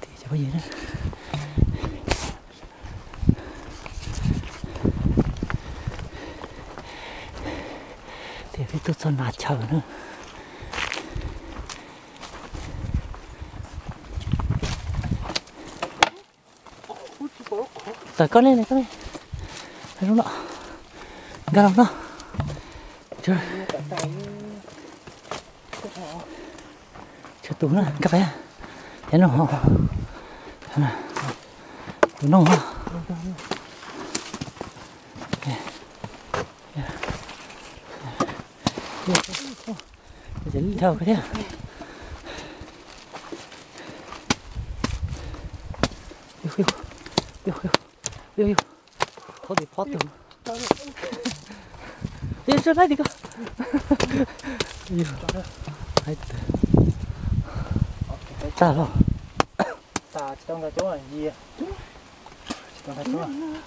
Tias cov phooj ywg na, tias peb tuaj txog nas chaw na. Tawm koj ne, koj ne. Zoo no. Nkag los no. Tshuav tus na, nkag pais. Cov no. Tus no. Ces lij dhau thiab. Qhov tim phob tus. Yog tsuag laib tim ko. Tag los.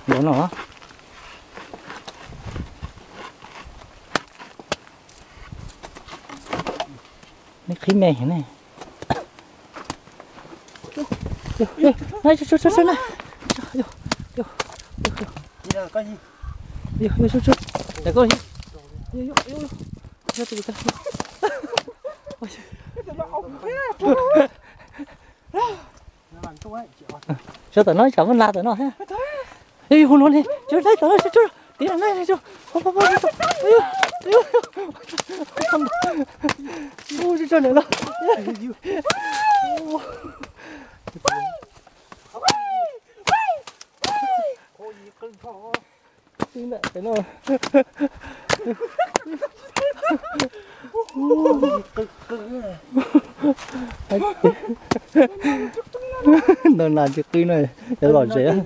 Ntau no. Neb qhib me heev ne. Sawv tawm no tsam muaj nas tawm no thiab. Hu luag li, tsuag laib tawm no, tsuag, tib no na, tsuag. Hu, tsuag, tsuag lawm los. Tib ntawm no. Ntau nas tsis qw no, cov lom zem.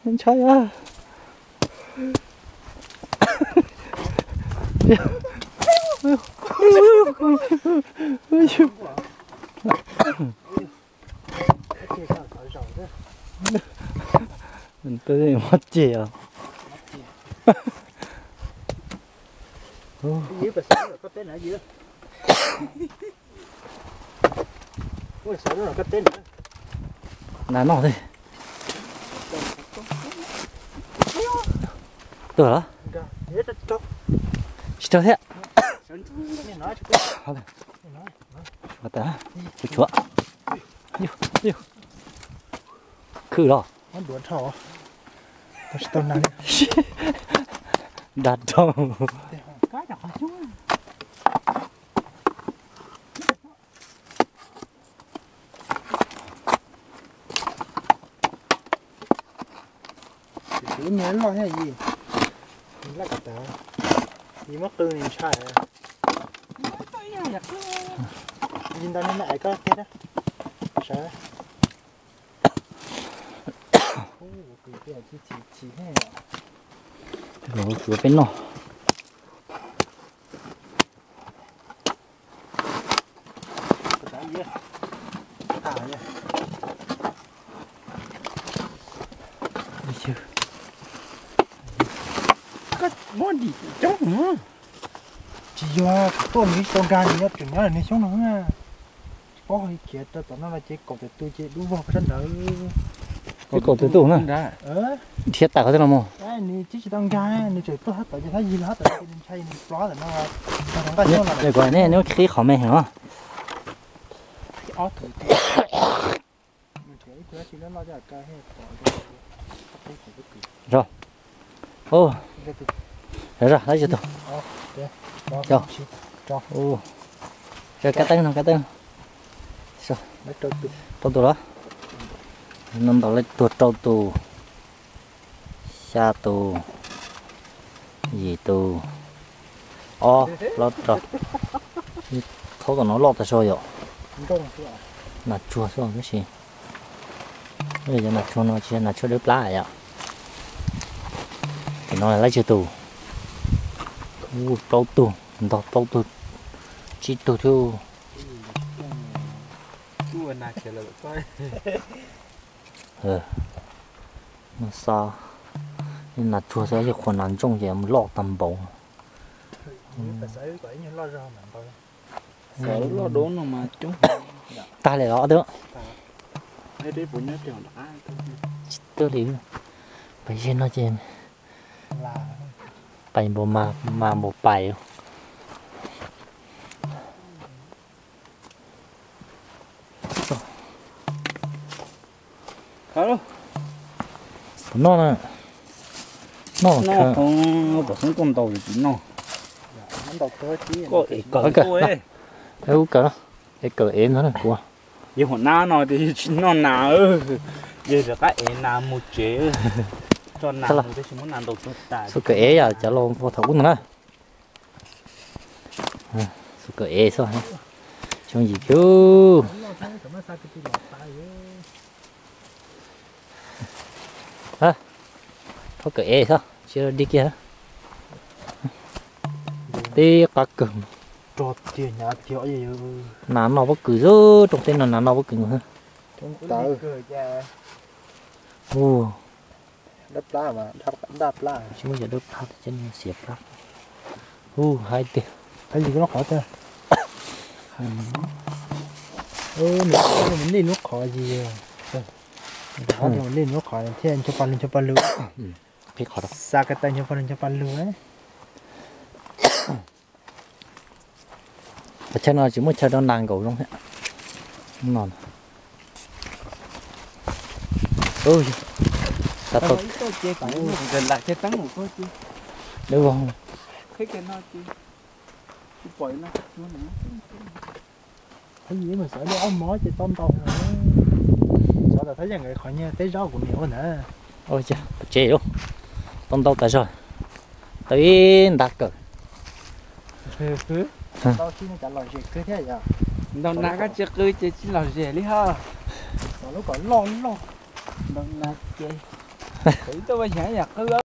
Ntshai a. Mob ceg os. Nas noj thiab. Tuag los? Tsis raug thiab. Ua tas, kuv tshuav. Khwm los. Dag rau. Kuv me loj thiab yis, laj kov tas, yis muab qw ntshai. Yis ntawd me me ais koj tiag, sawv. Los kuv peb noj. Koj muab dim coob. Tsis yog, tuaj nws tsis tau nkag, nws nyob tseem nyob niag xyoob no. Tsis paub hais khiav rau tom no no ces kaum tawm tus ces dub vog sab ntawd. Ces kaum tawm tus na. Dhia tawm qhov twg los mus. Nws tsis tsis tau nkag, nws tseem tuaj hab tom ces thab yig los hab tom ces nws ntshai nws plob tom no. Nws kom nej neb qhib qhov me heev os. Zoo. Zoo, zoo, laib zoo tus. Zoo. Kab teeb no, kab teeb no. Rau tus los. No ntaus laib tuag rau tus. Xya tus, yim tus, ob plaub rau. Thaub tom no loj tas zog yom. Nas tsuag xwb tab sis, cov nas tsuag no tsis yog nas tsuag dawb plab yom. Tam no laib tsawg tus? Plaub tug, ntog plaub tug, tsib tug thiab. Mas xav, nas tsuag xwb, yog qhuas nas ntsooj ces loj tag npaum. Loj dub no mas coob. Tag lawm los ob tug. Tsis tuaj li. Pais ze no ces pais npaum mas mas npaum pais. Noj na. Noj. Pom xeeb tuaj ntaus tsis noj. Ub kawm, es kawm ev ntag kuv. Yog huam nab no tias yog tsis noj nas, yog rov qab ev nas mus tsev, tso nas mus tab sis muab nas ntaus tuag tas. Xub kawm ev yam cov laus ua thaum ub no na. Xub kawm ev xwb. Xyoo yim kiag. Thaub kawm ev xwb, tsis dig kiag. Tib qab kawg. Nas noj pob kws xwb, rooj teb no nas noj pob kws xwb. Hu, tsis muaj cov dawb plab, xiav plab. Hu, haib tiag. Haib li lub qhov tiag. Nws nej lub qhov yog, nej lub qhov thiaj ncho pa lug, ncho pa lug. Xa ko taw ncho pa lug, ncho pa lug. Qhov chaw no tsis muaj chaw rau nas nkaum zoo thiab. No, xav li ob mob ces tau ntau. Xav tas Thaj Yeej nkawd qhov nyiaj teb zaub kuv niam ua ntawd. Ua cas pom tsev lawm, tau ntau tas zog, tau ib nta kawm. Ntaus nas koj tsis qw ces tsis lom zem li ho. Lub kom loj loj. Ntaus nas ces, ib tuaj ua yam qw.